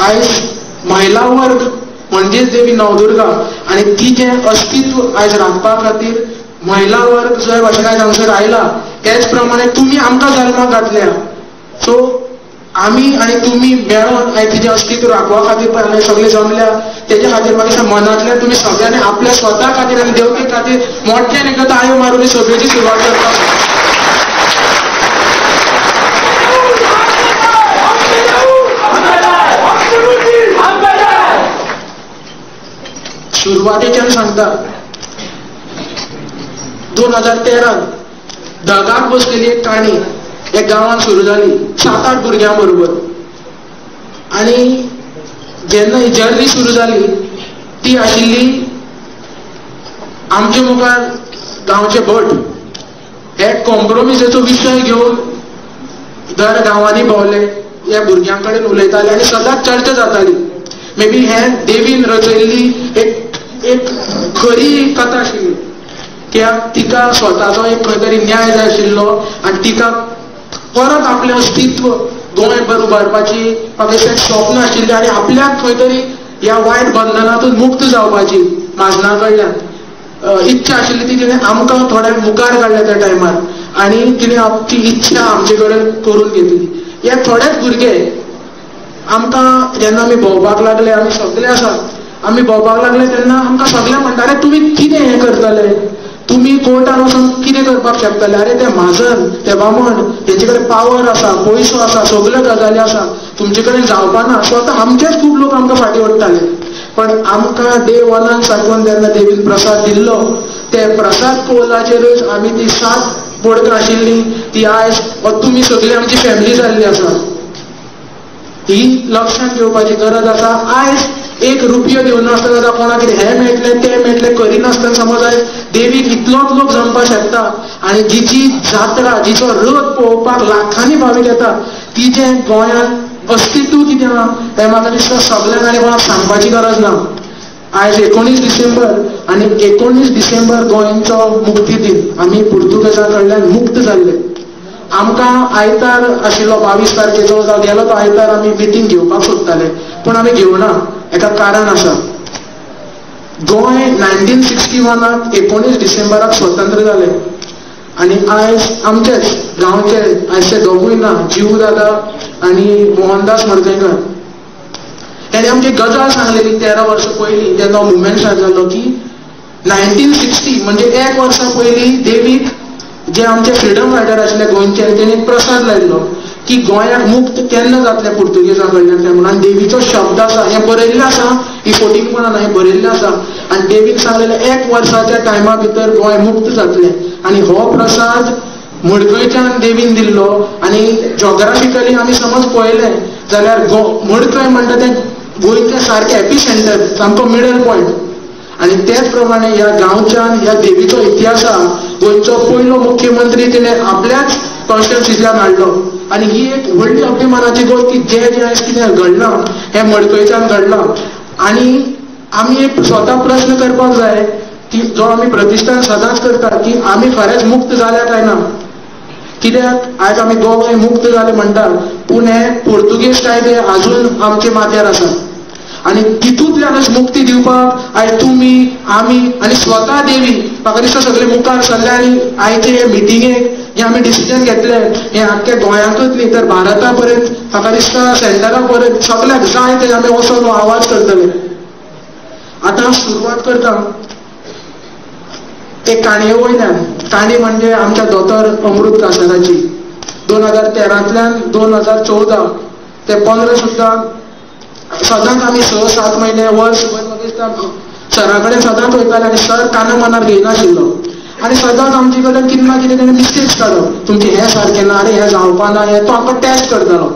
आयज महिला वर्ग म्हणजेच देवी नवदुर्गा आनी तिचें अस्तित्व आयज राखपा खातीर महिला वर्ग जो भाशेन आयज हांगसर आयला तेच प्रमाणे तुमी आमकां जल्माक घातल्या. सो आमी आनी तुमी मेळोन आयज तिचें अस्तित्व राखपा खातीर पळय हांगा सगळे जमल्या. तेजे खातीर म्हाका दिसता मनांतल्यान तुमी सगळ्यांनी आपल्या स्वता खातीर आनी देवते खातीर मोठ्यान एकदां ताळयो मारून सभेची सुरवात करता. सुरवातेच्यान सांगता 2013 धगाक बसलेली एक काणी एक गांवांत सुरू जाली 7-8 भुरग्यां बरोबर. आनी जेन्ना ही जर्नी सुरू जाली ती आशिल्ली आमचे मुखार गांवचे भट हे कॉम्प्रोमिसाचो विशय घेवन दर गांवांनी भोंवले, ह्या भुरग्यां कडेन उलयताले आनी सदांच चर्चा जाताली. मे बी हें देवीन रचयल्ली एक एक खरी कथा आशिल्ली की तिका स्वताचो एक खंय तरी न्याय जाय आशिल्लो आनी तिका परत आपलें अस्तित्व गोंयभर उबारपाची म्हाका दिसता एक स्वप्न आशिल्लें आनी आपल्याक खंय तरी ह्या वायट बंधनातून मुक्त जावपाची म्हाजना कडल्यान इच्छा आशिल्ली ती तिणें आमकां थोड्यांक मुखार काडल्या त्या टायमार आनी तिणें ती इच्छा आमचे कडेन करून घेतली. हे थोडेच भुरगे आमकां जेन्ना आमी भोंवपाक लागले, आमी सगळे आसा आमी भोंवपाक लागले तेन्ना आमकां सगळे म्हणटा अरे तुमी कितें हें करतले, तुमी कोर्टान वचून कितें करपाक शकतले, अरे ते म्हाजन ते बामण तेंचे कडेन पावर आसा, पयसो आसा, सगल्यो गजाली आसा, तुमचे कडेन जावपा ना. सो आतां आमचेच खूब लोक आमकां फाटीं ओडटाले. पण आमकां डे वनान साकून जेन्ना देवीन प्रसाद दिल्लो ते प्रसाद कोलाचेरूच आमी ती 7 बोडकां आशिल्ली ती आयज तुमी सगळी आमची फॅमिली जाल्ली आसा. ही लक्षात घेवपाची गरज आसा. आयज एक रुपयो दिवनासतना जावं कोणाक कितें हें मेळटलें तें मेळटलें करिनासतना समज आयज देवीक इतलोच लोक जमपाक शकता आनी जिची जात्रा जिचो रथ पळोवपाक लाखांनी भावीक येता तिचें गोंयांत अस्तित्व कितें आहा तें म्हाका दिसता सगल्यांक आनी कोणाक सांगपाची गरज ना. आयज 19 डिसेंबर आनी 19 डिसेंबर गोंयचो मुक्ती दीन. आमी पुर्तुगेजा कडल्यान मुक्त जाल्ले. आमकां आयतार आशिल्लो 22 तारखेचो जावं गेलो तो आयतार आमी मिटींग घेवपाक सोदताले पूण आमी घेवना. एका कारण आसा. गोंय 1961 19 डिसेंबराक स्वतंत्र जालें आनी आयज आमचेच गांवचे आयज ते दोगूय ना, जीव दादा आनी मोहनदास मडकयकर, ताणें आमची गजाल सांगलेली 13 वर्सां पयलीं जेन्ना मुवमेंट स्टार्ट जालो की 1960 म्हणजे एक वर्सा पयलीं देवीक जे आमचे फ्रिडम फायटर आशिल्ले गोंयचे तेणी एक प्रसाद लायल्लो की गोंयाक मुक्त केन्ना जातलें पुर्तुगेजां कडल्यान तें म्हणून. आनी देवीचो शब्द आसा, हें बरयल्लें आसा, ही फोटींगपणां ना, हें बरयल्लें आसा. आनी देवीक सांगलेलें एक वर्साच्या टायमा भितर गोंय मुक्त जातलें. आनी हो प्रसाद मडकयच्यान देवीन दिल्लो. आनी जॉग्राफिकली आमी समज पळयलें जाल्यार मडकय म्हणटा तें गोंयचें सारकें एपी सेंटर, सामको मिडल पॉयंट. आनी तेच प्रमाणे ह्या गांवच्यान ह्या देवीचो इतिहास आहा. गोंयचो पयलो मुख्यमंत्री तिणें आपल्याच कॉन्स्टिट्युन्सींतल्यान हाडलो. आनी ही एक व्हडली अभिमानाची गोश्ट की जें जें आयज कितें घडलां हें मडकयच्यान घडलां. आनी आमी एक स्वता प्रश्न करपाक जाय की जो आमी प्रतिश्ठान सदांच करता की आमी खरेंच मुक्त जाल्या काय ना. कित्याक आयज आमी गोंय मुक्त जाले म्हणटात पूण हे पुर्तुगेज कायदे आजून आमचे माथ्यार आसात. आनी तितूंतल्यानच मुक्ती दिवपाक आयज तुमी आमी आनी स्वता देवी म्हाका दिसता सगळे मुखार सरले. आनी आयचे हे मिटिंगेक जे आमी डिसिजन घेतले हें आख्ख्या गोंयांतूच न्ही तर भारता पर्यंत म्हाका दिसता सेंटरा पर्यंत सगल्याक जाय ते आमी वचोन हो आवाज करतले. आतां सुरवात करता एक काणये वयल्यान. काणी म्हणजे आमच्या दोतोर अमृत कासाराची. 2013 2014 ते 15 सुद्दां सदांच आमी 6-7 म्हयने वर्स भर सरा कडेन सदांच वयताले आनी सर काना मनार घेयनाशिल्लो. आनी सदांच आमचे कडेन कितें ना कितें तेणें मिस्टेक्स काडप, तुमचें हें सारकें ना, अरे हें जावपा ना, हें तो आमकां टेस्ट करतालो.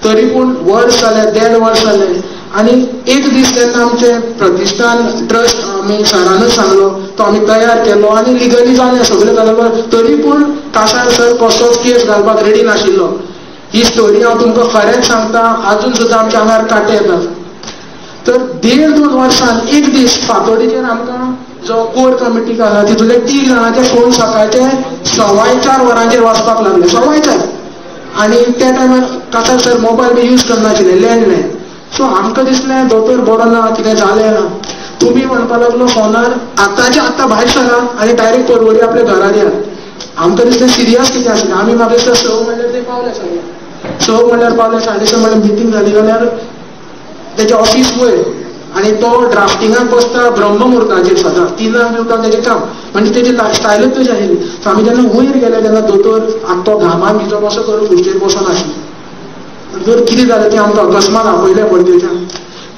तरी पूण वर्स जालें, 1.5 वर्स जालें आनी एक दीस तेन्ना आमचें प्रतिश्ठान ट्रस्ट आमी सरानूच सांगलो तो आमी तयार केलो आनी लिगली जालें सगळें जालें. तरी पूण कासार सर कसोच केस घालपाक रेडी नाशिल्लो. ही स्टोरी हांव तुमकां खरेंच सांगता, आजून सुद्दां आमच्या आंगार कांटे येतात. तर 1.5-2 वर्सान एक दीस फातोडीचेर आमकां जो कोर कमिटी आसा तितूंतले 3 जाणांचे फोन सकाळचे 4:15 वरांचेर वाजपाक लागले, 4:15. आनी त्या टायमार कासार सर मोबायल बी यूज करनाशिल्ले, लँडलायन. सो आमकां दिसलें दोतोर बरो ना, कितें जालें ना. तुमी म्हणपा लागलो फोनार आतांचे आतां भायर सरा आनी डायरेक्ट परवरी आपल्या घरार या. आमकां दिसलें सिरियस कितें आसलें. आमी मागीर 6 म्हणल्यार ते पावले, सगळे 6 म्हणल्यार पावले, 6:30 म्हणल्यार मिटींग जाली जाल्यार तेजें ऑफीस वयर आनी तो ड्राफ्टिंगाक बसता ब्रह्ममुहूर्ताचेर सदां 3 दिवपाक तेजें काम, म्हणजे तेजी स्टायलूच तशी आशिल्ली. सो आमी जेन्ना वयर गेले तेन्ना दोतोर आत्तो घामान भिजो कसो करून खुर्चेर बसून आशिल्लो. दोतोर कितें जालें तें आमकां अकस्मात आपयलें पडदेच्यान.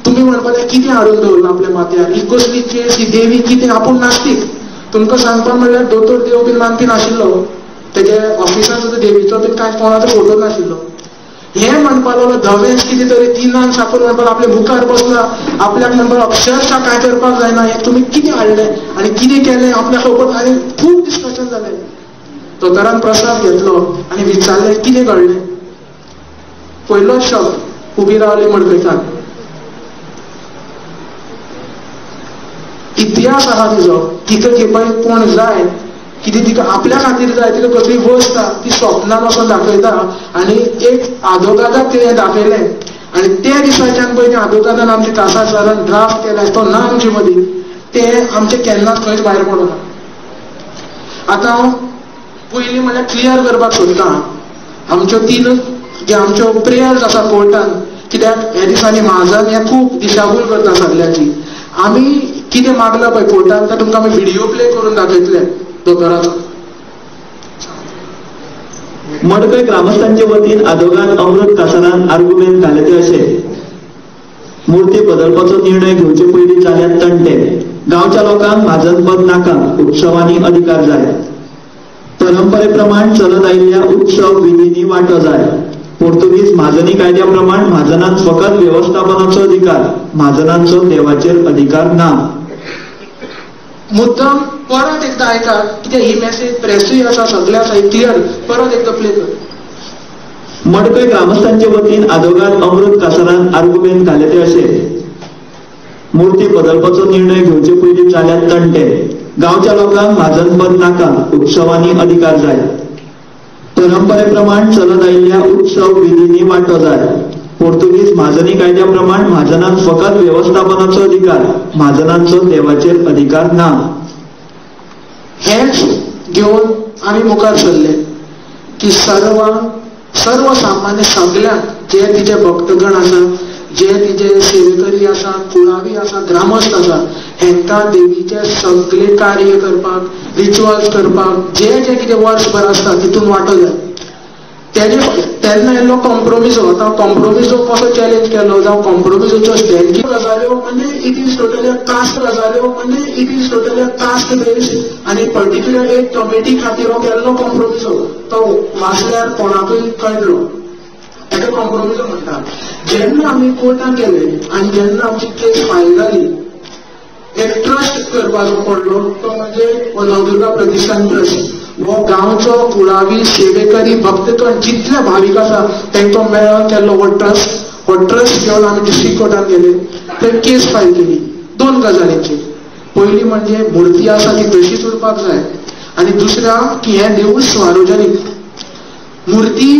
तुमी म्हणपाक कितें हाडून दवरलां आपल्या माथ्यार, ही कसली केस, ही देवी कितें, आपूण नास्तीक. तुमकां सांगपाक म्हणल्यार दोतोर देव बीन मानपी नाशिल्लो, तेजे ऑफिसान सुद्दां देवीचो बीन कांय कोणाचो फोटो नाशिल्लो. हें म्हणपाक लागलो धवेंच कितें तरी 3 साकून म्हणपाक आपल्या मुखार बसला, आपल्याक म्हणपाक अक्षरशः कांय करपाक जायना, हें तुमी कितें हाडलें आनी कितें केलें आपल्या सोबत. आनी खूब डिस्कशन जालें. दोतोरान प्रसाद घेतलो आनी विचारलें कितें घडलें. पयलोच शब्द उबी रावली मडकयकार. इतिहास आसा तिजो, तिका घेवपाक कोण जाय, कितें तिका आपल्या खातीर जाय, तिका कसली वस्त ती स्वप्नान वचून दाखयता. आनी एक आदोगादाक तिणें दाखयलें आनी त्या दिसाच्यान पळय आदोगादान आमच्या कासार सरान ड्राफ्ट केला तो ना आमचे मदीं, तें आमचें केन्नाच खंयच भायर पडना. आतां हांव पयलीं म्हणल्यार क्लियर करपाक सोदतां आमच्यो 3 जे आमच्यो प्रेयर्स आसा कोर्टान, कित्याक ह्या दिसांनी म्हाजन हें खूब दिशाभूल करता सगल्यांची. आमी कितें मागलां पळय कोर्टान तें तुमकां आमी व्हिडियो प्ले करून दाखयतले दोतोराचो. मडकय ग्रामस्थांचे वतीन आदोगाद अमृत कासारान आर्गुमेंट घाले ते अशे: मूर्ती बदलपाचो निर्णय घेवचे पयलीं जाल्यात तंटे, गांवच्या लोकांक म्हाजनपद नाका, उत्सवांनी अधिकार जाय, परंपरे प्रमाण चलत आयिल्ल्या उत्सव विधींनी वांटो जाय, पोर्तुगीज म्हाजनी कायद्या प्रमाण म्हाजनांक फकत वेवस्थापनाचो अधिकार, म्हाजनांचो देवाचेर अधिकार ना. मुद्दम परत एकदा आयका, कित्याक ही मेसेज प्रेसूय आसा, सगळें आसा, क्लियर परत एकदा प्ले कर. मडकय ग्रामस्थांचे वतीन आदोगाद अमृत कासारान आर्गुमेंट घाले ते अशे: मूर्ती बदलपाचो निर्णय घेवचे पयलीं जाल्यात तंटे, गांवच्या लोकांक म्हाजनपद नाका, उत्सवांनी अधिकार जाय, परंपरे प्रमाण चलत आयिल्ल्या उत्सव विधींनी वांटो जाय, पोर्तुगीज म्हाजनी कायद्या प्रमाण म्हाजनांक फकत वेवस्थापनाचो अधिकार, म्हाजनांचो देवाचेर अधिकार ना. हेंच घेवन आमी मुखार सरले की सर्वसामान्य सगल्यांक जे तिचे भक्तगण आसा, जे तिचे सेवेकरी आसा, कुळावी आसा, ग्रामस्थ आसा, हेंकां देवीचे सगळे कार्य करपाक, रिच्युअल्स करपाक, जे जे कितें वर्सभर आसता तितून वांटो जाय. तेन्ना येयल्लो कॉम्प्रोमिजो. आतां कॉम्प्रोमिजो कसो चॅलेंज केलो जावं कॉम्प्रोमिजोचो स्टँड गजाल्यो म्हणजे it is totally caste गजाल्यो म्हणजे it is totally caste based आनी पर्टिक्युलर एक कमिटी खातीर हो केल्लो कॉम्प्रोमिजो तो वाचल्यार कोणाकूय कळटलो, ताका कॉम्प्रोमिजो म्हणटा. जेन्ना आमी कोर्टान गेले आनी जेन्ना आमची केस फायल जाली, एक ट्रस्ट करपाचो पडलो, तो म्हणजे नवदुर्गा प्रतिष्ठान ट्रस्ट. हो गांवचो कुळावी सेवेकरी भक्तगण जितले भावीक आसा तांकां मेळोन केल्लो हो ट्रस्ट. हो ट्रस्ट घेवन आमी डिस्ट्रिक्ट कोर्टान गेले, थंय केस फायल केली 2 गजालींची. पयली म्हणजे मुर्ती आसा ती तशीच उरपाक जाय आनी दुसऱ्या की हें देवूळ सार्वजनीक. मुर्ती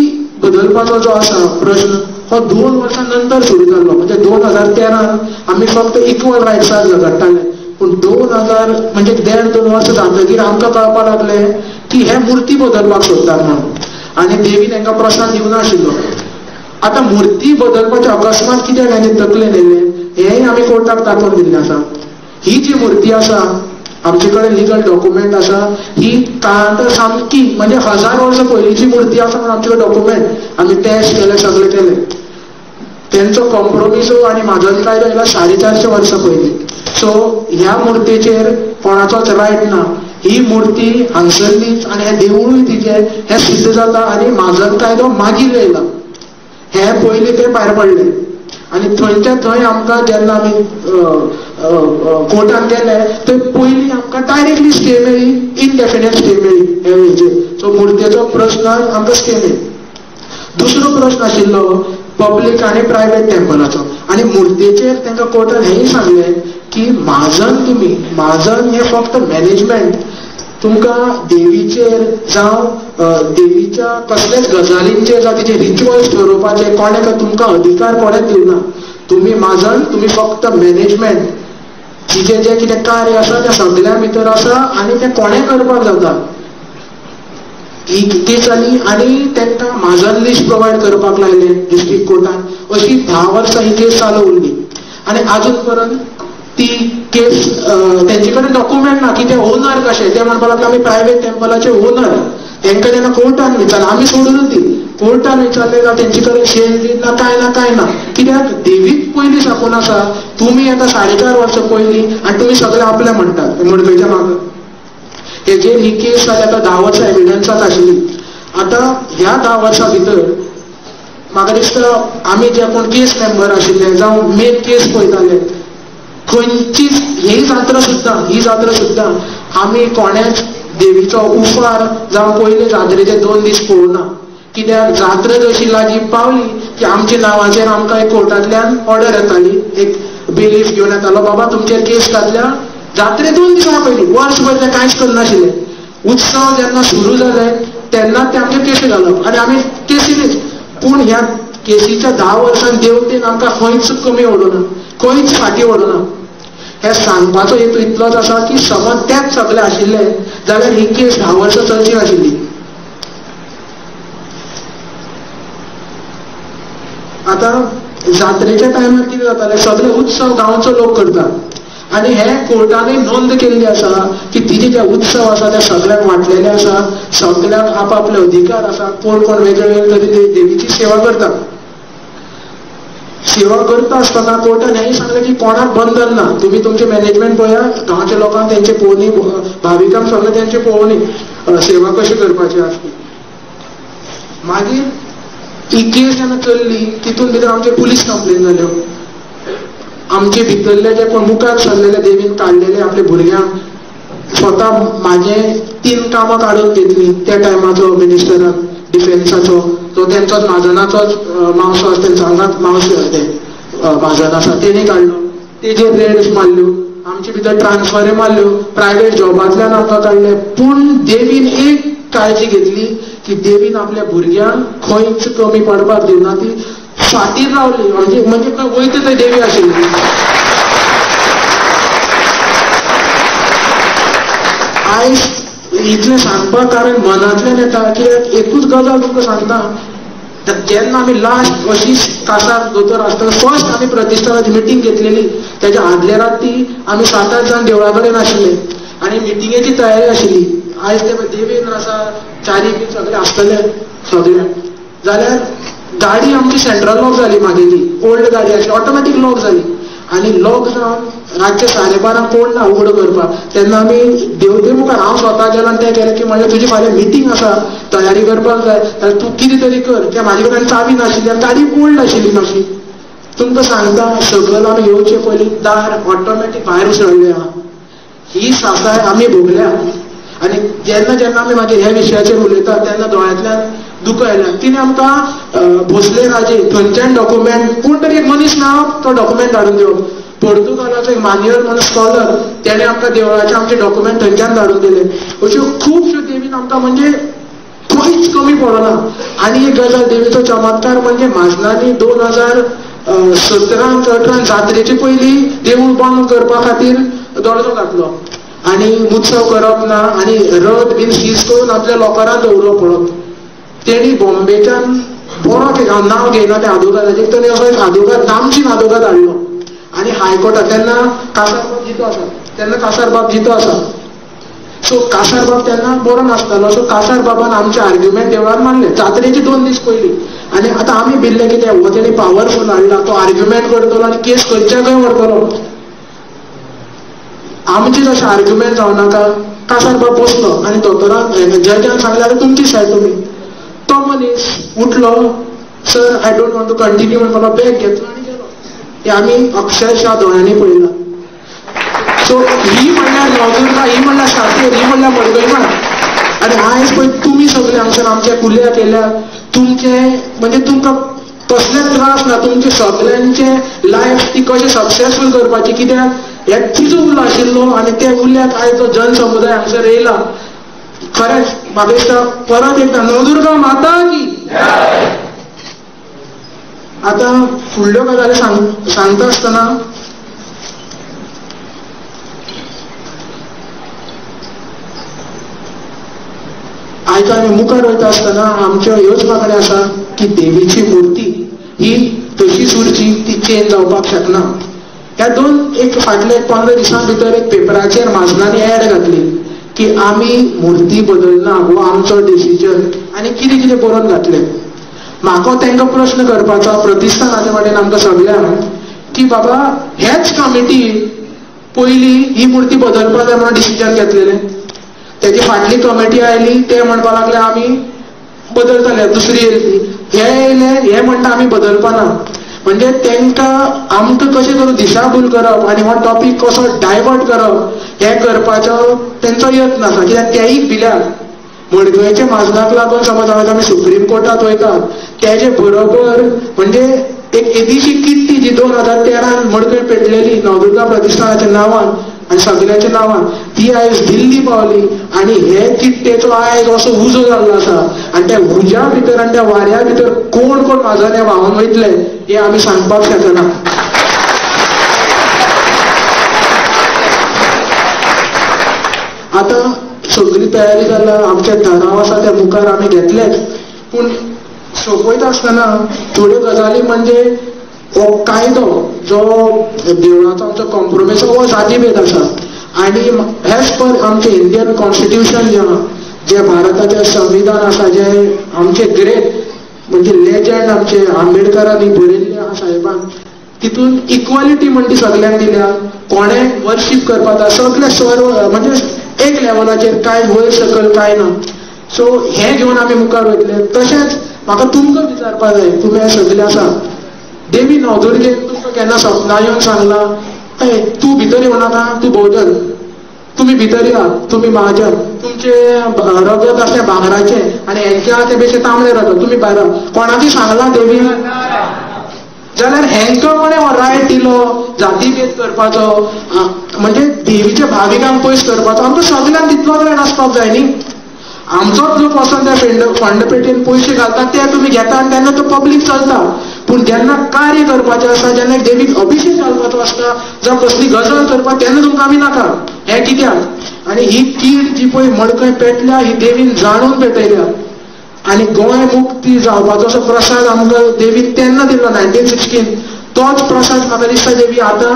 बदलपाचो जो आसा प्रश्न हो 2 वर्सां नंतर सुरू जाल्लो. म्हणजे 2013 आमी फक्त इक्वल रायट्साक झगडटाले, पूण 2000 म्हणजे 1.5-2 वर्सां जातकीर आमकां कळपाक लागलें की हे मुर्ती बदलपाक सोदतात म्हणून, आनी देवीन तांकां प्रसाद दिवनाशिल्लो. आतां मुर्ती बदलपाचें अकस्मात कित्याक हांणी तकलेन येयलें हेंय आमी कोर्टाक दाखोवन दिल्लें आसा. ही जी मुर्ती आसा आमचे कडेन लिगल डॉक्युमेंट आसा, ही काळांतर सामकी म्हणजे 1000 वर्सां पयलींची मुर्ती आसा म्हणून आमचे कडेन डॉक्युमेंट, आमी टेस्ट केले, सगळें केलें. तेंचो कॉम्प्रोमिजो आनी म्हाजन कायदो येयला 450 वर्सां पयलीं. सो ह्या मुर्तीचेर कोणाचोच रायट ना. ही मुर्ती हांगसरलीच आनी हें देवूळूय तिचें हें सिद्ध जाता आनी म्हाजन कायदो मागीर येयला. हें पयलीं तें भायर पडलें आनी थंयच्या थंय आमकां जेन्ना आमी कोर्टान गेले थंय पयलीं आमकां डायरेक्टली स्टे मेळ्ळी, इनडेफिनेट स्टे मेळ्ळी हे हेजेर. सो मुर्तेचो प्रश्न आमकां स्टे मेळ्ळी. दुसरो प्रश्न आशिल्लो पब्लीक आनी प्रायवेट टेम्पलाचो. आनी मुर्तेचेर तांकां कोर्टान हेंय सांगलें की म्हाजन तुमी, म्हाजन हें फक्त मॅनेजमेंट, तुमकां देवीचेर जावं देवीच्या कसल्याच गजालींचेर जावं तिचे रिच्युअल्स ठरोवपाचे कोणें तुमकां अधिकार कोणेंच दिवना. तुम्ही म्हाजन, तुम्ही फक्त मॅनेजमेंट, तिचें जें कितें कार्य आसा तें सगळ्यां भितर आसा आनी तें कोणें करपाक जाता. ही केस जाली आनी तांकां म्हाजन लिस्ट प्रोवायड करपाक लायलें डिस्ट्रिक्ट कोर्टान. अशी 10 वर्सां ही केस चालू उरली आनी आजून पर्यंत ती केस तेंचे कडेन डॉक्युमेंट ना की ते ओनर कशे. ते म्हणपाक लागले आमी प्रायवेट टेम्पलाचे ओनर. तांकां जेन्ना कोर्टान विचारलें, आमी सोडून ती कोर्टान विचारलें जाल्यार तेंचे कडेन शेल बीन ना, कांय ना, कांय ना. कित्याक देवीक पयलीं साकून आसा, तुमी आतां 4.5 वर्सां पयलीं आनी तुमी सगळे आपले म्हणटात मडकयच्या मागं. हेजेर ही केस जाली आतां 10 वर्सां एविडन्साक आशिल्ली. आतां ह्या 10 वर्सां भितर म्हाका दिसता आमी जे कोण केस मेंबर आशिल्ले जावं मेन केस पळयताले, खंयचीच ही जात्रा सुद्दां, ही जात्रा सुद्दां आमी कोणेच देवीचो उफार जावं पयले जात्रेचे 2 दीस पळोवना. कित्याक जात्रा जशी लागीं पावली की आमच्या नांवाचेर आमकां एक कोर्टांतल्यान ऑर्डर येताली, एक बेलीफ घेवन येतालो, बाबा तुमचेर केस घातल्या. जात्रे 2 दिसां पयलीं, वर्सभर ते कांयच करनाशिल्ले. उत्सव जेन्ना सुरू जाले तेन्ना ते आमचेर केसी घालप आनी आमी केसीनीच. पूण ह्या केसीच्या 10 वर्सां देवतेन आमकां खंयच कमी उडोवना, खंयच फाटीं उडोवना. हे सांगपाचो हेतू इतलोच आसा की समज तेच सगळे आशिल्ले जाल्यार ही केस 10 वर्सां चलची नाशिल्ली. आतां जात्रेच्या टायमार कितें जातालें, सगळे उत्सव गांवचो लोक करता आनी हे कोर्टानूय नोंद केल्ली आसा की तिजे जे उत्सव आसा ते सगळ्यांक वांटलेले आसा, सगळ्यांक आपापले अधिकार आसा, कोण कोण वेगळे वेगळे तरेन देवीची सेवा करता. सेवा करता आसतना कोर्टान हेंय सांगलें की कोणाक बंधन ना, तुमी तुमचें मॅनेजमेंट पळया, गांवच्या लोकांक तेंचे पळोवनी, भाविकांक सगळें तेंचे पळोवनी सेवा कशी करपाची आसती. मागीर ही केस जेन्ना चल्ली तितून भितर आमचे पुलीस कंप्लेन जाल्यो. आमचे भितरले जे कोण मुखार सरलेले देवीन काडलेले आपल्या भुरग्यांक, स्वता म्हाजे 3 कामां काडून घेतली त्या टायमाचो मिनिस्टरान डिफेन्साचो, तो तेंचोच म्हाजनाचोच मावसो आसा, तेंचो हांगाच मावसो आसा ते म्हाजन आसा, तेणी काडलो, तेजेर रेड्स मारल्यो, आमचे भितर ट्रान्सफरी मारल्यो, प्रायवेट जॉबांतल्यान आमकां काडले. पूण देवीन एक काळजी घेतली की देवीन आपल्या भुरग्यांक खंयच कमी पडपाक दिवना, ती फाटीर रावली. म्हणजे म्हणजे खंय वयता थंय देवी आशिल्ली. आयज इतलें सांगपाक कारण मनांतल्यान येता कित्याक एकूच गजाल तुमकां सांगता, जेन्ना आमी लास्ट अशीच कासार दोतोर आसतना फर्स्ट आमी प्रतिश्ठानाची मिटींग घेतलेली, तेच्या आदल्या राती आमी 7-8 जाण देवळा कडेन आशिल्ले आनी मिटिंगेची तयारी आशिल्ली. आयज ते देवेंद्र आसा, चारी बीन सगळे आसतले सगळे, जाल्यार गाडी आमची सेंट्रल लॉक जाली, मागेली ओल्ड गाडी आशिल्ली, ऑटोमॅटीक लॉक जाली आनी लॉक जावन रातचे 12:30 कोण ना उगडो करपाक. तेन्ना आमी देवते मुखार हांव स्वता गेलो आनी तें केलें की म्हणलें तुजी फाल्यां मिटींग आसा, तयारी करपाक जाय, जाल्यार तूं कितें तरी कर. त्या म्हाजे कडेन चावी नाशिल्ली आनी गाडी ओल्ड आशिल्ली मातशी. तुमकां सांगता सगळं आमी येवचे पयलीं दार ऑटोमॅटीक भायर उसळ्ळें आहा. ही सासाय आमी भोगल्या आनी जेन्ना जेन्ना आमी मागीर ह्या विशयाचेर उलयतात तेन्ना दोळ्यांतल्यान दुखो आयल्या. तिणें आमकां भोसले राजे थंयच्यान डॉक्युमेंट, कोण तरी एक मनीस ना तो डॉक्युमेंट धाडून दिवप, पोर्तुगालाचो एक मान्युअल म्हणून स्कॉलर तेणें आमकां देवळाचे आमचे डॉक्युमेंट थंयच्यान धाडून दिले. अश्यो खुबश्यो देवीन आमकां म्हणजे खंयच कमी पडना. आनी एक गजाल देवीचो चमत्कार म्हणजे म्हाजनांनी 2017-18 जात्रेचे पयलीं देवूळ बंद करपा खातीर दर्जो घातलो आनी उत्सव करप ना आनी रथ बीन सीज करून आपल्या लॉकरान दवरप पडप. तेणी बॉम्बेच्यान बरो एक हांव नांव घेयना त्या आदोगादाचेर, तेणी असो एक आदोगाद, नामचीन आदोगाद हाडलो आनी हायकोर्टात तेन्ना कासारबाब जितो आसा, तेन्ना कासारबाब जितो आसा, सो कासारबाब तेन्ना बरो नासतालो. सो कासारबाबान आमचे आर्ग्युमेंट देवळान मारले जात्रेचे 2 दीस पयलीं. आनी आतां आमी भिल्ले कितें हो तेणी पावरफूल हाडला, तो आर्ग्युमेंट करतलो आनी केस खंयच्या खंय व्हरतलो. आमचे जशें आर्ग्युमेंट जावं नाका, कासारबाब बसलो आनी दोतोरान जजान सांगलें आतां तुमची सायड तुमी. तो मनीस उठलो, sir I don't want to continue म्हणपाक बॅग घेतलो आनी गेलो. हें आमी अक्षरशा दोळ्यांनी पळयलां. सो ही म्हणल्यार नवदुर्गा, ही म्हणल्यार सातेर, ही म्हणल्यार मडकयमार. आनी आयज पळय तुमी सगळे हांगसर आमच्या कुल्या केल्या, तुमचे म्हणजे तुमकां कसलेच त्रास ना, तुमचे सगळ्यांचे लायफ ती कशें सक्सेसफूल करपाची. कित्याक हे तिजो उलो आशिल्लो आनी त्या उल्याक आयज जो जनसमुदाय हांगसर येयला. खरेंच म्हाका दिसता परत एकदां नवदुर्गा माता की. आतां फुडल्यो गजाली सांगता आसतना आयज आमी मुखार वयता आसतना आमच्यो ह्योच मागण्यो आसा की देवीची मूर्ती ही तशीच उरची, ती चेंज जावपाक शकना. ह्या दोन एक फाटले 15 दिसां भितर एक पेपराचेर म्हाजनांनी एड घातली की आमी मूर्ती बदलना हो आमचो डिसिजन आनी कितें कितें बरोवन घातलें. म्हाका तांकां प्रश्न करपाचो प्रतिष्ठानाचे वाटेन आमकां सगल्यांक की बाबा हेच कमिटी पयली ही मूर्ती बदलपा जाय म्हणून डिसिजन घेतलेलें, तेजी फाटली कमिटी आयली ते म्हणपाक लागले आमी बदलतले, दुसरी येयली ती हे येयले हे म्हणटा आमी बदलपाना. म्हणजे तांकां आमकां कशें करून दिशाभूल करप आनी हो टॉपीक कसो डायवर्ट करप हें करपाचो तेंचो यत्न आसा. कित्याक तेय भिल्यात मडकयच्या म्हाजनाक लागून समज आयज आमी सुप्रीम कोर्टांत वयतात तेजे बरोबर म्हणजे एक येदीशी किट्टी जी 2013 मडकय पेटलेली नवदुर्गा प्रतिष्ठानाच्या नांवान आनी सगळ्याच्या नांवान ती आयज दिल्ली पावली आनी हे किट्टेचो आयज असो उजो जाल्लो आसा आनी त्या उज्या भितर आनी त्या वाऱ्या भितर कोण कोण म्हाजन व्हांवन वयतले हे आमी सांगपाक शकना. आतां सगळी तयारी जाल्या, आमचे ठराव आसा ते मुखार आमी घेतलेच, पूण सोंपयता आसतना थोड्यो गजाली म्हणजे हो कायदो जो देवळाचो आमचो कॉम्प्रोमायज हो जातीभेद आसा आनी एज पर आमचें इंडियन कॉन्स्टिट्युशन जें आहा, जें भारताचें संविधान आसा, जें आमचें ग्रेट म्हणजे लेजंड आमचे आंबेडकरांनी बरयल्लें आहा साहेबान, तितून इक्वलिटी म्हणटी सगल्यांक दिल्या, कोणें वर्शीप करपाक जाय सगळे सर्व म्हणजे एक लेवलाचेर कांय वयर सकयल कांय ना. सो हें घेवन आमी मुखार वयतले. तशेंच म्हाका तुमकां विचारपाक जाय, तुमी सगळे आसा देवी नवदुर्गेन तुमकां केन्ना सपनां येवन सांगलां ए तूं भितर येवं नाका, तूं भोवजन, तुमी भितर या, तुमी महाजन, तुमचें रगत आसलें भांगराचें आनी हेंचें आसा तें बेशें तांबडें रगत, तुमी भायर. कोणाकूय सांगलां देवी? जाल्यार हेंकां कोणें हो रायट दिलो जातीभेद करपाचो, म्हणजे देवीच्या भाविकांक पयस करपाचो? आमकां सगल्यांक तितलोच रायट आसपाक जाय न्ही. आमचोच लोक वचोन त्या फंड पेटीन पयशे घालतात ते तुमी घेता आनी तेन्ना तो पब्लीक चलता, पूण जेन्ना कार्य करपाचें आसता, जेन्ना देवीक अभिशेक घालपाचो आसता, जावं कसली गजाल करपाक, तेन्ना तुमकां आमी नाका. हें कित्याक? आनी ही कीड जी पळय मडकय पेटल्या ही देवीन जाणून पेटयल्या आनी गोंय मुक्ती जावपाचो असो प्रसाद आमकां देवीन तेन्ना दिल्लो 1916, तोच प्रसाद म्हाका दिसता देवी आतां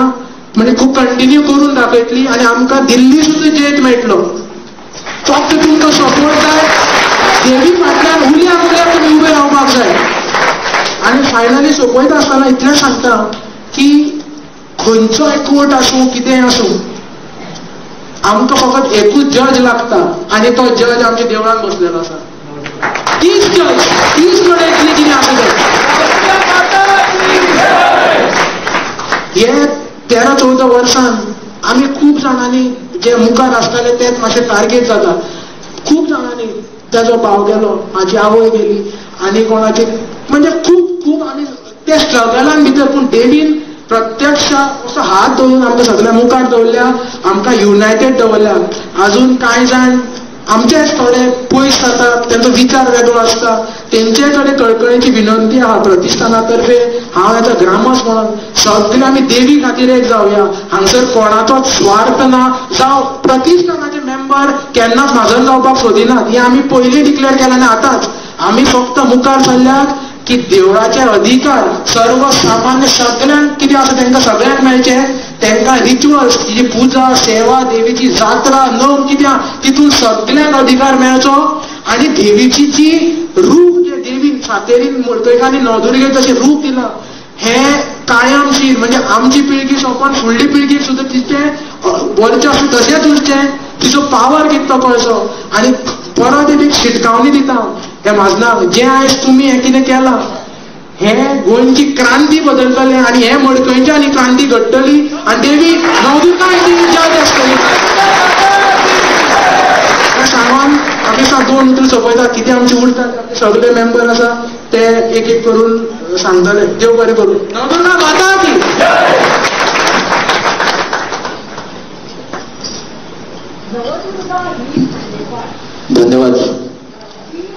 म्हणजे खूब कंटिन्यू करून दाखयतली आनी आमकां दिल्ली सुद्दां जैत मेळटलो. फक्त तुमकां सपोर्ट जाय, देवी फाटल्यान उल्या उल्या तुमी उबे रावपाक जाय. आनी फायनली सोंपयता आसतना इतलें सांगता की खंयचोय कोर्ट आसूं कितेंय आसूं आमकां फकत एकूच जज लागता आनी तो जज आमच्या देवळान बसलेलो आसा. तीच जज तीच कडेन इतली कितें आसा तें. हे 13-14 वर्सान आमी खूब जाणांनी जे मुखार आसताले तेच मातशे टार्गेट जाता. खूब जाणांनी ताजो भाव गेलो, म्हाजी आवय गेली आनी कोणाची म्हणजे खूब खूब आमी त्या स्ट्रगलान भितर, पूण देवीन प्रत्यक्ष असो हात दवरून आमकां सगळ्या मुखार दवरल्या, आमकां युनायटेड दवरल्या. अजून कांय जाण आमचेच थोडे पयस जातात, तेंचो विचार वेगळो आसता, तेंचे कडेन कळकळीची विनंती आहा प्रतिष्ठाना तर्फे, हांव एज अ ग्रामस्थ म्हणून सगळे आमी देवी खातीर एक जावया. हांगसर कोणाचोच स्वार्थ ना, जावं प्रतिष्ठानाचे मेंबर केन्नाच म्हाजन जावपाक सोदिनात, हें आमी पयलीं डिक्लेअर केलां आनी आतांच आमी फक्त मुखार सरल्यात की देवळाचे अधिकार सर्वसामान्य सगळ्यांक कितें आसा तांकां सगळ्यांक मेळचें, तांकां रिच्युअल्स जी पुजा सेवा देवीची जात्रा नम कितें तितून सगळ्यांक अधिकार मेळचो आनी देवीची जी रूप जे देवीन सातेरीन मडकयकांनी नवदुर्गेक जशें रूप दिलां हें कायमशीर म्हणजे आमची पिळगी सोंपोन फुडली पिळगी सुद्दां तिचें वर्चस्व तशेंच उरचें, तिचो पावर कितलो कळचो. आनी परत एक शिटकावणी दिता त्या म्हाजनाक, जें आयज तुमी हें कितें केलां हें गोंयची क्रांती बदलतलें आनी हें मडकयची आनी क्रांती घडटली आनी देवी नवदुर्गा जज आसतली. सांगून आमी दोन उतरां सोंपयता, कितें आमचे उरतात सगळे मेंबर आसा ते एक एक करून सांगतले. देव बरें करूं. नवदुर्गा माता की. धन्यवाद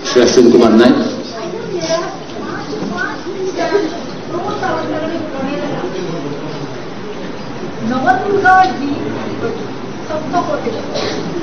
श्री अश्विन कुमार नायक. नवदुर्गा ही सप्तकोटी.